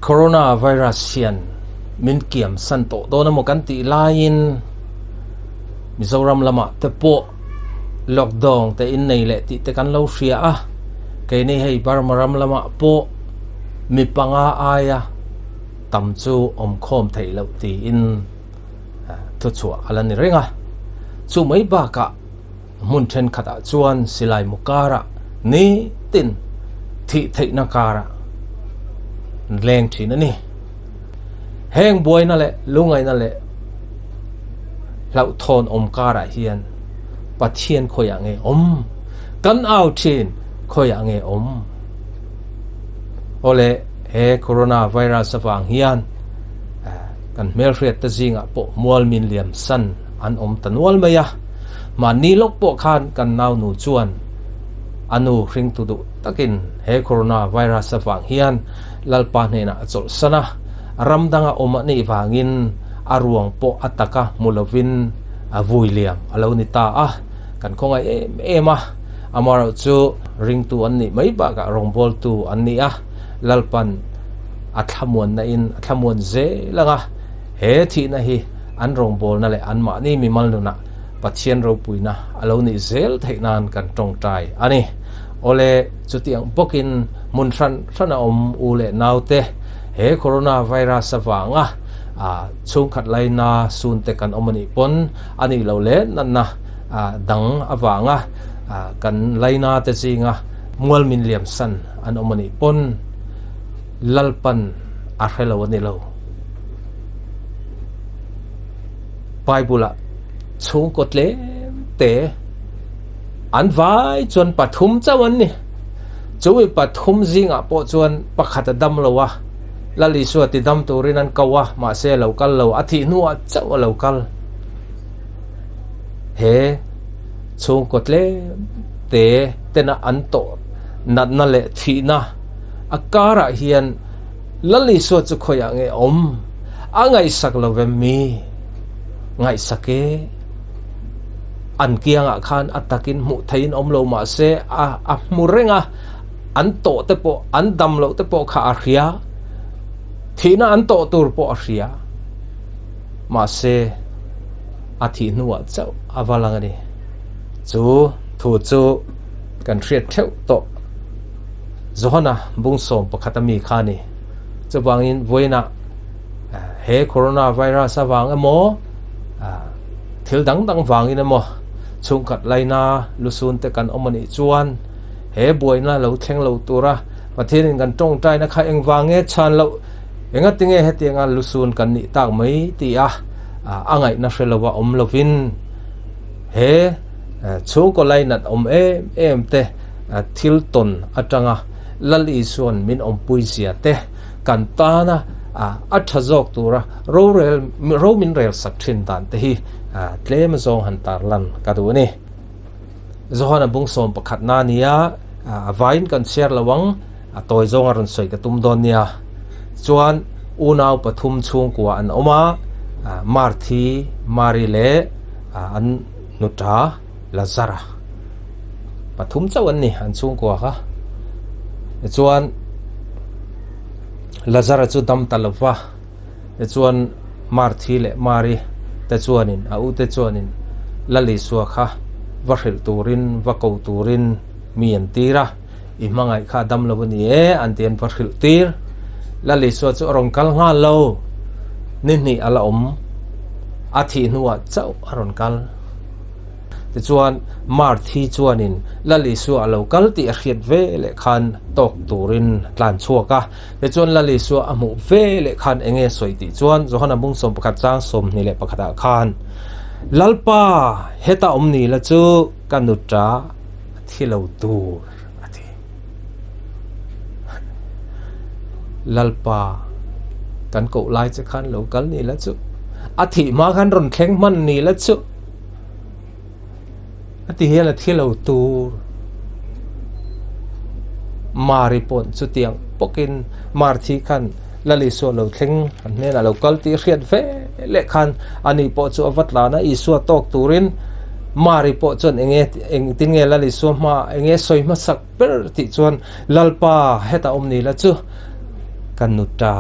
Corona virus hian min kiam san tawh dawn emaw kan tih laiin Mizoram lamah te pawh lockdown te in nei leh tih te kan lo hria a, keini hei Burma ram lamah pawh mi panga aia tam chu awmkhawm theih loh tiin thuchhuah a la ni reng a. Chu mai bakah hmun thenkhatah chuan silai mu karah nitin thih theihna karah an leng thin a ni. Heng buaina leh lungaina leh hlauhthawn awm karah hian Pathian khawiah nge awm? Kan au thin khawiah nge awm? Awle he corona virus avang hian kan hmelhriat te zingah pawh mual min liam san an awm ta nual mai a. Mahni lawk pawh khan kan nau nu chuan a nu hringtu duh takin he corona virus avang hian Lalpa hnenah a chawlhsan a, ram danga awm a nih vangin a ruang pawh a taka hmu lovin a vui liam a lo ni ta a. Kan khawngaih em em a, amaherawh chu ringtu an nih mai bakah rawngbawltu an ni a, Lalpan a thlamuanna in a thlamuan zel ang a, he thihna hi an rawngbawlna leh anmahni mimal nunah Pathian ropuina a lo nih zel theih nan kan tawngtai a ni. Awle, chutiang bawkin hmun hran hran a awm u leh naute he corona virus avanga chhungkhat laina sunte kan awm a nih pawn a nih loh leh natna dang avanga kan laina te zinga mual min liam san an awm a nih pawn Lalpan a hre lo a ni lo. Bible ah chhungkaw tlem te an vai chuan pathum chauh an ni. Chumi pathum zingah pawh chuan pakhat a dam lo a, Lal Isua ti dam turin an ko a, mahse a lo kal lo, a thih hnuah chauh a lo kal. He chhungkaw tlem te tena an tawh natna leh thihna a karah hian Lal Isua chu khawiah nge awm? A ngaihsak lo vem mi? Ngaihsak e. An kiangah khan a takin hmuh theihin awm lo mah se a a hmu reng a, an tawh te pawh, an dam loh te pawh kha a hria. Thihna an tawh tur pawh a hria. Mahse, a thih hnuah chauh a va lang a ni. Chu thu chu kan hriat theuh tawh. Johana bungsawm pakhat a mi kha a ni. Chuvangin vawiinah he corona virus avang emaw thil dang dang vangin emaw chhungkhat laina lusun te kan awm a nih chuan he buaina lo thleng lo tura Pathianin kan tawngtaina kha engvang nge chhan loh engatinge hetianga lusun kan nih tak mai ti a a ngaihna hre lova awm lovin he chhungkaw lainat awm em em te thil tawn atanga Lal Isua'n min awmpui zia te kan tana a tha zawk tura rorel ro min rel sak thin dan te hi tlem zawng han tarlan ka duh a ni. Johana bung sawm pakhat na nia a vaiin kan chhiar lo ang a tawi zawng a rawn sawi ka tum dawn nia. Chuan unau pathum chhungkua an awm a, Marthi, Mari leh an nuta Lazara pathum chauh an ni an chhungkua kha. Tichuan Lazara chu dam ta lo va, tichuan Marthi leh Mari te chuanin a ute chuanin Lal Isua kha va hrilh turin va ko turin mi an tir a, i hmangaih kha a dam lo a ni e an ti an va hrilh tir. Lal Isua chu a rawn kal nghal lo, ni hnih a la awm, a thih hnuah chauh a rawn kal. Tichuan, Marthi chuanin Lal Isua a lo kal tih a hriat ve leh khan tawk turin a tlan chhuak a. Tichuan, Lal Isua a hmuh ve leh khan eng nge sawi tih chuan Johana bung 11 chang 21 ah khan, Lalpa, heta awm ni la chu ka nuta a thi lo tur, a ti. Lalpa, kan koh lai che khan lo kal ni la chu, a thih hma khan rawn thleng hman ni la chu, A ti hian a thi lo tur. Mari pawh chutiang bawkin Marthi khan Lal Isua lo thleng an hnenah lo kal tih hriat ve leh khan ani pawh chu a va tlan a, Isua tawk turin Mari pawh chuan enge engtin nge Lal Isua hma enge sawi hmasak ber tih chuan Lalpa hetah awm ni la chu. Ka nuta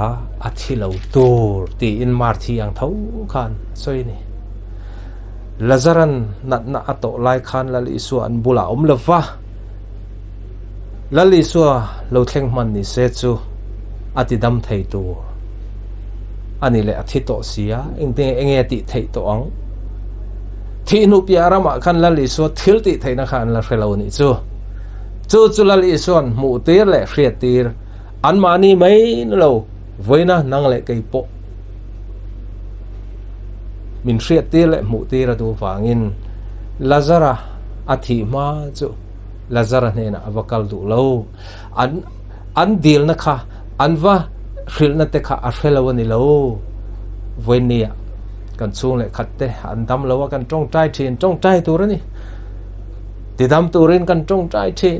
a thi lo tur tiin Marthi ang tho khan a sawi a ni. Lazaran natna a tawh lai khan Lal Isua an bulah a awm lo va, Lal Isua lo thleng hman ni se chu a ti dam thei tur a ni leh a thi tawh si a, engtin enge a tih theih tawh ang? Thih hnu piah ramah khan Lal Isua thil tih theihna kha an la hre lo a nih chu. Chu chu Lal Isua'n hmuh tir leh hriat tir Anmahni mai na lo, vawiina nang leh kei pawh min hriattir leh hmuhtir a duh vangin Lazara a thih hma chu Lazara hnenah a va kal duh lo. An an dilna kha an va hrilhna te kha a hre lo a ni lo. Vawiinniah kan chhung leh khat te an dam lo a, kan tawngtai thin, tawngtai tur a ni. Tidam turin kan tawngtai thin.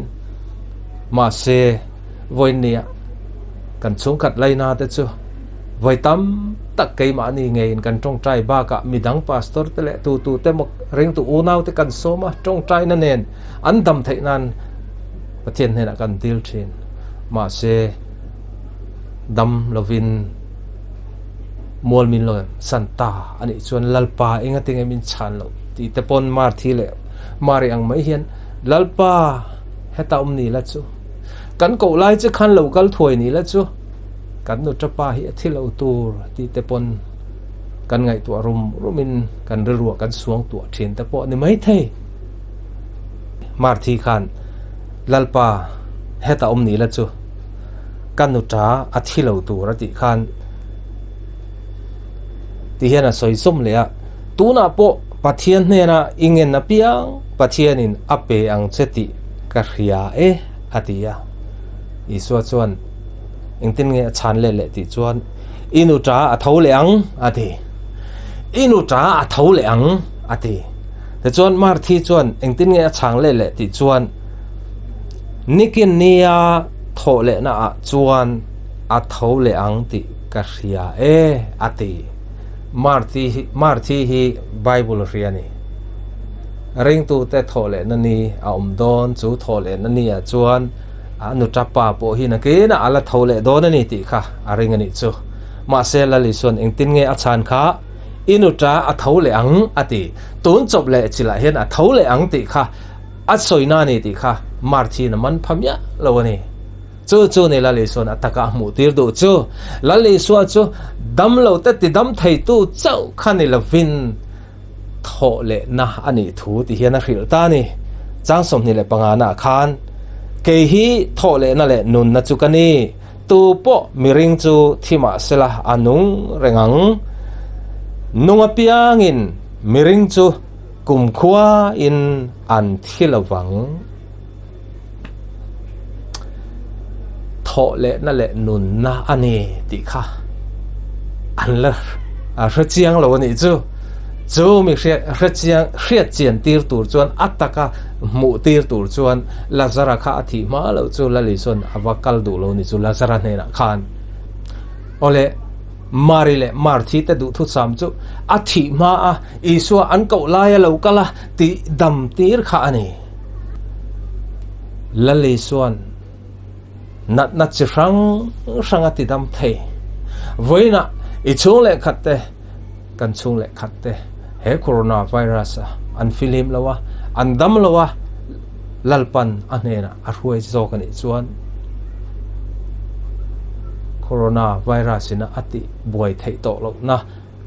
Mahse. Vawinia kan chhungkhat laina te chu vawi tam tak keimahni ngeiin kan tawngtai bakah midang pastor te leh tutu te maw ringtu unau te kan sawm a, tawngtaina nen an dam theih nan Pathian hnenah kan dil thin. Mahse dam lovin mual min lo san ta a nih chuan Lalpa engati nge min chhan loh tih te pawn Marthi leh Mari ang mai hian Lalpa heta awm ni la chu. Kan koh lai che khan lo kal thuai ni la chu kan nu tapa hi a thi lo tur tih te pawn kan ngaihtuah rum rum in kan rilruah kan suang tuah thin te pawh ni mai thei. Marthi khan Lalpa heta awm ni la chu ka nu ta a thi lo tur a tih khan ti hian a sawi zawm leh a, tunah pawh Pathian hnena i ngen apiang Pathianin a pe ang che tih ka hria e, a ti a. Isua chuan, Engtin nge a chhan leh leh tih chuan, I nu ta a tho leh ang, a ti. I nu ta a tho leh ang, a ti. Tichuan Marthi chuan engtin nge a chhang leh leh tih chuan, Nikin nia thawh lehna ah chuan a tho leh ang tih ka hria e, a ti. Marthi hi Marthi hi Bible hria a ni. Ringtute thawh lehna ni a awm dawn, chu thawh lehna ni ah chuan a nuta pa pawh hi nakinah a la tho leh dawn a ni tih kha a ring a nih chu. Mahse Lal Isua'n engtin nge a chhan kha i nuta a tho leh ang a ti. Tun chawp leh chilah hian a tho leh ang tih kha a sawina a ni tih kha Marthi'n a man pha miah lo a ni. Chu chu ni Lal Isua'n a taka a hmuh tir duh chu. Lal Isua chu dam lo te ti dam theitu chauh kha ni lovin thawh lehna a nih thu ti hian a hrilh ta a ni. Chang 25 naah khan, Kei hi thawh lehna leh nunna chu ka ni, tu pawh miring chu thi mah sela a nung reng ang. Nung apiangin miring chu kumkhuain an thi lo vang. Thawh lehna leh nunna a ni tih kha an la hre chiang lo a nih chu. Chu mi hre chiang hriat chian tir tur chuan a taka hmuh tir tur chuan Lazara kha a thih hma loh chu Lali chuan a va kal duh lo a nih chu Lazara hnenah khan. Awle Mari leh Marthi te duhthusam chu a thih hma a Isua an koh laia lo kal a tih dam tir kha a ni. Lal Isua'n natna chi hrang hrang a tidam thei. Vawiinah i chhung leh khat te, kan chhung leh khat te he corona virus a an fihlim lo a, an dam lo a, Lalpan a hnenah a hruai zawk a nih chuan corona virus in a tih buai theih tawh lohna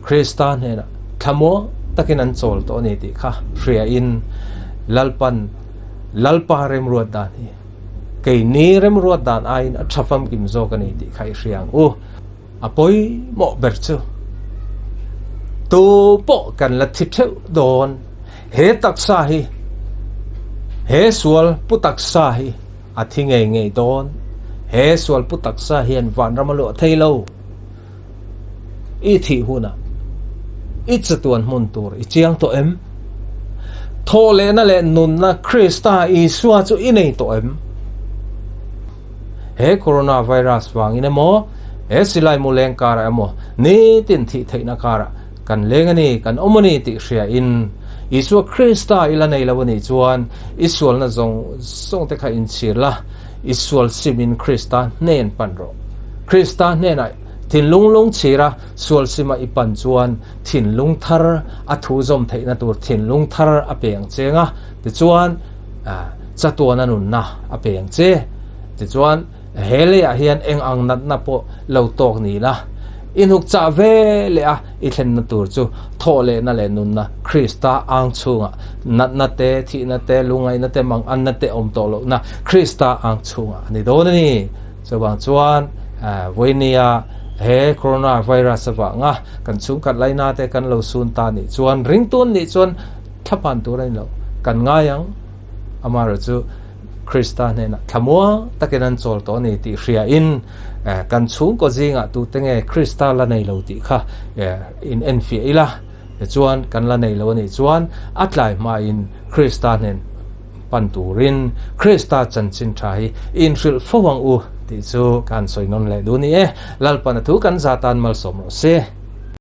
Krista hnenah thlamuang takin an chawl tawh a ni tih kha hriain Lalpan Lalpa remruat dan hi keini remruat dan aiin a tha famkim zawk a ni tih kha i hria ang u. A pawimawh ber chu tu pawh kan la thi theuh dawn he taksa hi he sual pu taksa hi a thi ngei ngei dawn he sual pu taksa hian vanram a luah thei lo. I thih hunah i chatuan hmun tur i chiang tawh em? Thawhlehna leh nunna Krista Isua chu i nei tawh em? He coronavirus vangin emaw, he silai mu leng karah emaw, nitin thih theihna karah kan leng a ni, kan awm a ni tih hriain Isua Krista i la nei lo a nih chuan i sualna zawng zawng te kha inchhir la, i sual simin Krista hnen pan rawh. Krista hnenah thinlung lungchhira sual sima i pan chuan thinlung thar a thu zawm theihna tur thinlung thar a pe ang che nga, tichuan chatuana nunna a pe ang che. Tichuan he leiah hian eng ang natna pawh lo tawk ni la, i hnuk chah ve leh a i thlenna tur chu thawhlehna leh nunna Krista ang chhungah natna te, thihna te, lungngaihna te, manganna te awm tawh lohna Krista ang chhungah a ni dawn a ni. Chuvang chuan vawinia he Corona virus avanga kan chhungkhat laina te kan lo sun ta nih chuan ringtun nih chuan thlaphan tur a ni lo. Kan ngai ang, amaherawh chu Krista hnenah thlamuang takin an chawl tawh a ni tih hriain kan chhungkaw zingah tute nge Krista la nei lo tih kha in enfiah ila, tichuan kan la nei lo a nih chuan a tlai hmain Krista hnen pan turin Krista chanchin tha hi inhrilh fo ang u tih chu ka han sawi nawn leh duh ni e. Lalpan a thu kan za tan malsawm rawh se.